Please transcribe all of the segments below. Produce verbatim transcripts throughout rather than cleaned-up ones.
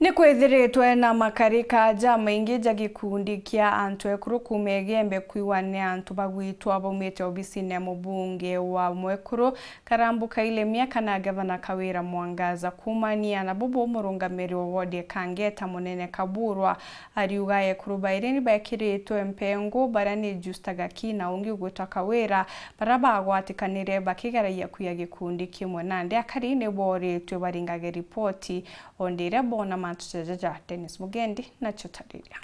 Ni kwithiritwe na makarika jamaingi ja gikundi kia antu ekuru kuuma Igembe kwiwa ni antu bagwitwa baumite obisine ya mubunge wa mwekuru Karambu Kailemia kana Gavana Kawira Mwangaza. Kuumania na bubu, murungamiri wa wodi ya Kangeta Munene Kaburwa ariuga ekuru bairi ni bekiritwe mpengu, baria ni Justa Gaki na ungi ugwitwa Kawira, baria bagwatikanire bakigeragia kwiya gikundi kimwe. Nandi akari ni boritwe baringage ripoti o ndi iria boona mantu jajaja. Dennis Mugendi nacio tariria.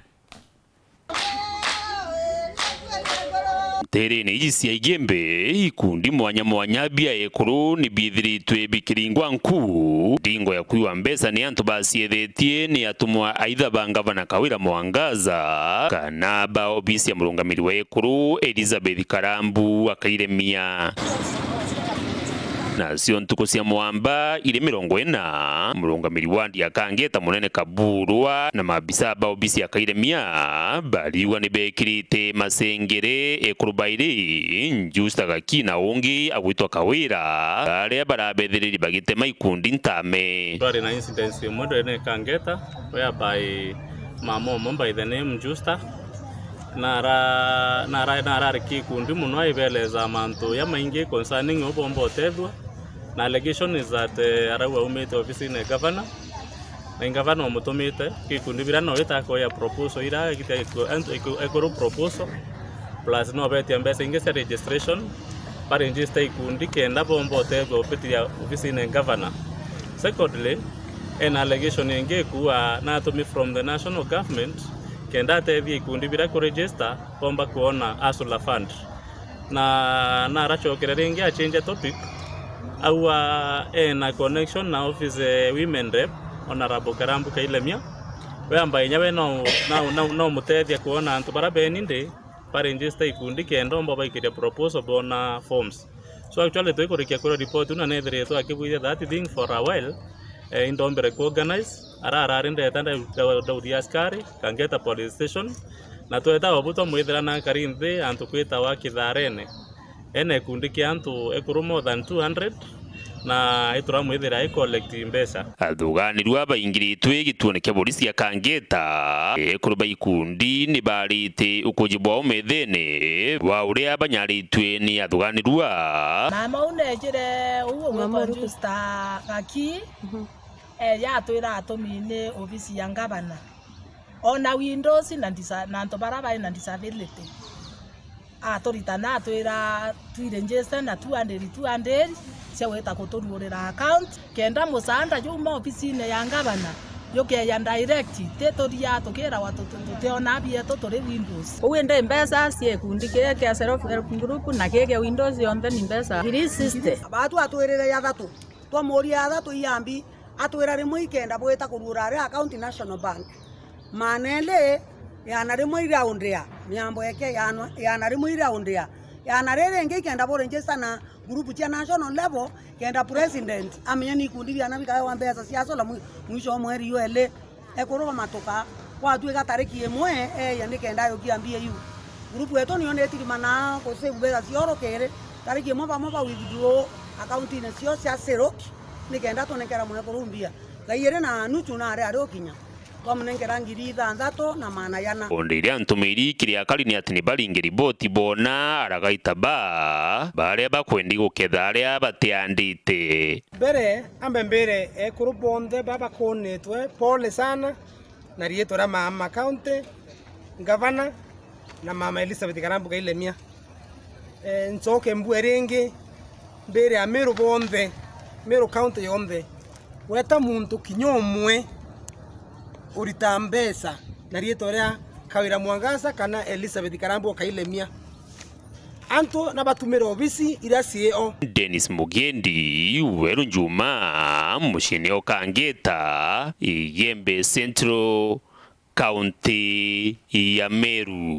Nteerene iji cia Igembe, ikundi mwanya mwanya bia ekuru ni biithiritwe bikiringwa nku. Ndingo ya kwiwa mbeca ni antu baciethetie ni atumwa aitha ba Ngavana Kawira Mwangaza, kana ba obisi ya murungamiri wa ekuru Elizabeth Karambu Akairemia. Nacio ntuku cia mwamba iri mirongo ina, murungamiri wa wodi ya Kangeta Munene Kaburwa na maabisa ba obisi ya Kairemia bariuga ni bekirite masengere ekuru bairi, Justa Gaki na ungi agwitwa Kawira, baria barabethiriri bagitema ikundi ntame. Twari na incidents imwe ndene Kangeta, whereby mama umwe by the name Justa nara-, nara-, narari gikundi mono, aibeleza mantu jamaingi concerning ubomba utethua. Na allegation is that, eh, arauga aumite obisine ya gavana, na gavana umutumite gikundi bira no itakoya proposal ira gita eku-, antu eku-, ekuru proposal, plus no betia mbeca ingi cia registration, ba register ikundi kenda bomba utethua upitiria obisine ya gavana. Secondly, ena allegation ingi ikuwa natumi from the national government kenda atethie ikundi bira ku register bomba kuona hustler fund. Na naracokere ringi achange topic, auga ena connection na office ya women rep, Honorable Karambu Kailemia. We amba inya we no, no, no, no mutethia kuona antu bara beni ndi ba register ikundi kenda omba baikiria proposal bona forms. So actually twikurikia kwira report una nethiritwe akibwithia that thing for a while, eh, indombere ku organize, ara arari ndeta nda-, nda-, ndauthia askari, Kangeta Police Station, na tweta obu twamwithira na akari nthi antu kwitawa Kitharene. Ena gikundi kia antu ekuru more than two hundred, na ituramwithira i collect mbeca. Athuganirua baingiritwe gituone kia borisi ya Kangeta, ekuru ba ikundi ni barite ukuji bwao methene bwa uria banyaritwe ni athuganirua. Mama u neejire uu ugwitwa Justa Gaki, eeja atwira atumi ni obisi ya ngavana. Ona windows na disa-, na antu bara bari na disability. Aturitana atwira twi register na two hundred, two hundred cia gwita kuturuurira account, kenda musaanda juma obisine ya ngavana jukeeja direct, ti turia tukirawa tu-, tu-, tutiona bietu turi windows. Uu indi mbeca cia gikundi kiria kia self help group na kiria kia windows yonthe ni mbeca ngiri sixty. Baatu atwirire ya thatu, twamuuria ya thatu iambi, atwira rimwe ikenda bwita kuruura ari account National Bank. Maana eli, yana rimwe iraundea, miambo eke yana, yana rimwe iraundea. Yana riri ringi ikenda bu register na group cia national level, kenda president amenya ni ikundi biana bikaewa mbeca cia sola mwi-, mwisho wa mweri jweli. Ekuru bamatuka, gwatuika tariki imwe, eeja nikenda ayukia mbia iu. Group yetu niyo nitirimana ku save mbeca cia urukiri, tariki imwe bamwe ba withdraw accountine cio cia Siroki, nikenda tunenkera mwekuru mbia. Thaa ijiri na nuchu nari ari ukinya. Twamunenkera ngiri ithanthatu na maana jana. Undi iria ntumiri kiri akari ni ati ni baringe riboti bona aragaita ba baria bakwendi guketha aria batiandite. Mbere, ambe mbire ekuru bonthe baba bakunitwe pole sana na riitwa ria mama county, ngavana, na mama Elizabeth Karambu Kailemia. Eh, ncoke mbue ringi, mbire Ameru bonthe, Meru county yonthe, weta muntu kinya umwe urita mbeca na riitwa ria Kawira Mwangaza kana Elizabeth Karambu Kailemia, antu na batumire obisi iria ciio. Dennis Mugendi, Weru Njuma, muciini o Kangeta, Igembe Central, kaunti ya Meru.